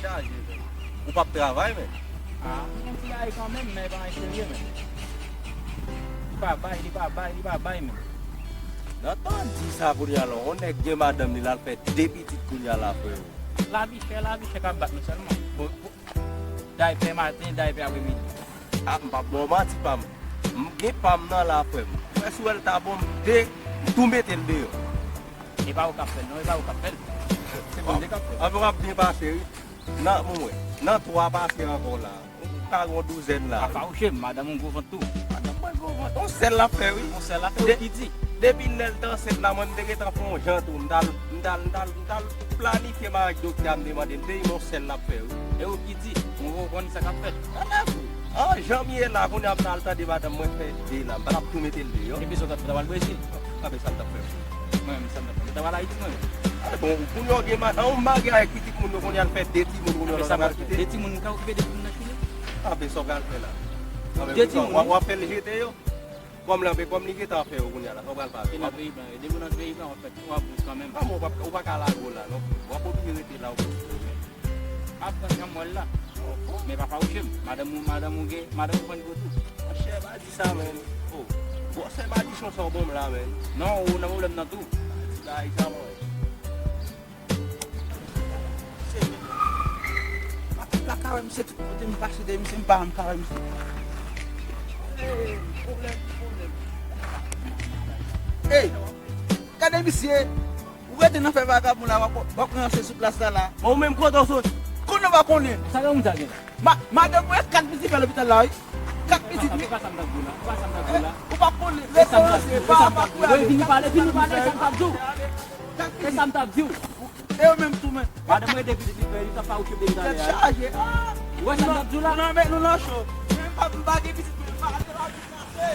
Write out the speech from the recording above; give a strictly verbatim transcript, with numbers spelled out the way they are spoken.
Chaje, men. Ou p ap travay, men. Ah, li gen ti bagay kanmenm, men li pa gen serye, men. Li pa bay, li pa bay, li pa bay, men. Nan tan di sa kounye a la, yon nèg gen madanm li, l al fè de pitit kounye a la, frè. Lavi chè, lavi chè k ap bat nou sèlman. Bon, bon, daypè maten, daypè apremidi. Ah, m p ap ba w manti, pa m. M gen pa m nan la, frè m. Frè, si w wè l ta bon, m de, m tou mete l deyò. E pa ou k ap fè l, non, e pa ou k ap fè l. Se Bondye k ap fè l. Anfen, w ap byen pase, wi. Nan, mwen, nan twa pase ankò la. Ou ka gen yon douzèn la. Apa ou che m, madanm ou gwo vant tou. Madanm mwen gwo vant. Yon sèl l ap fè, wi. Yon sèl l ap fè, ou ki di. Depi lè l te ansent la, mwen, m te gentan fè yon jan tou. M t al, m t al, m t al, m t al planifye m avèk doktè a, m te mande l, m te di m yon sèl l ap fè, wi. E ou ki di, mwen, ou konn sa k ap fèt. Ala fou. An, jan m ye la, kounye a m t al tande madanm mwen fè de la. M pa t ap tou mete l deyò. Epi sa w t ap fè, w t ap al Brezil. Ape sa m t ap fè. Mwen menm, sa m t ap fè. M t ap al Ayiti, mwen menm. Bon, kounye a w gen madanm, w marye avèk pitit moun yo, kounye a l fè de timoun, kounye a l ap kite. De timoun, ou ka okipe de timoun nan Chili? Ape sa w pral fè la? De timoun. W ap fè l jete yo? Kòm l anpe, kòm li gentan fè yo kounye a la, sa w pral fè avè l? Depi w nan peyi blan, depi w nan peyi blan, w ap fè twa bout kanmenm. Ah, men ou pa, ou pa ka lage w la, non. W ap oblije rete la, ou. M ap pran jan m wè l la. Men pa fawouche m. Madanm ou, madanm ou gen, madanm ou konn gwo tou. Monchè, pa di sa, men. Oh, gwosè madichon sa w ban m la, men. Non, ou nan pwoblèm nan tou. Pa di bagay sa, mwen. Se, matant la ka wè misye tout kote m pase de misye, m pa janm ka wè misye. Ey, pwoblèm, pwoblèm. Ey, gade misye. Ou rete nan fè vagabon la, w ap, w ap ranse sou plas la la. Bon, ou menm kote w soti? Konnen w pa konnen. Sa gen moun sa gen? Ma, madanm mwen kat pitit fè lopital la, wi. Kat pitit, wi. E pa sa m t ap di w la, e pa sa m t ap di w la. Ou pa konnen. Rete ranse, pa, pa kouri ale. Vini pale, vini pale, sa m t ap di w. Kat pitit. E sa m t ap di w. E yo menm tou, men. Madanm mwen depi, depi, depi, li t ap pa okipe m talè a. Tèt chaje. Ah! Ou wè sa m t ap di w la? Nou nan, nou nan cho. Mwen pa, m pa gen pitit, men m pa ale la, m kase.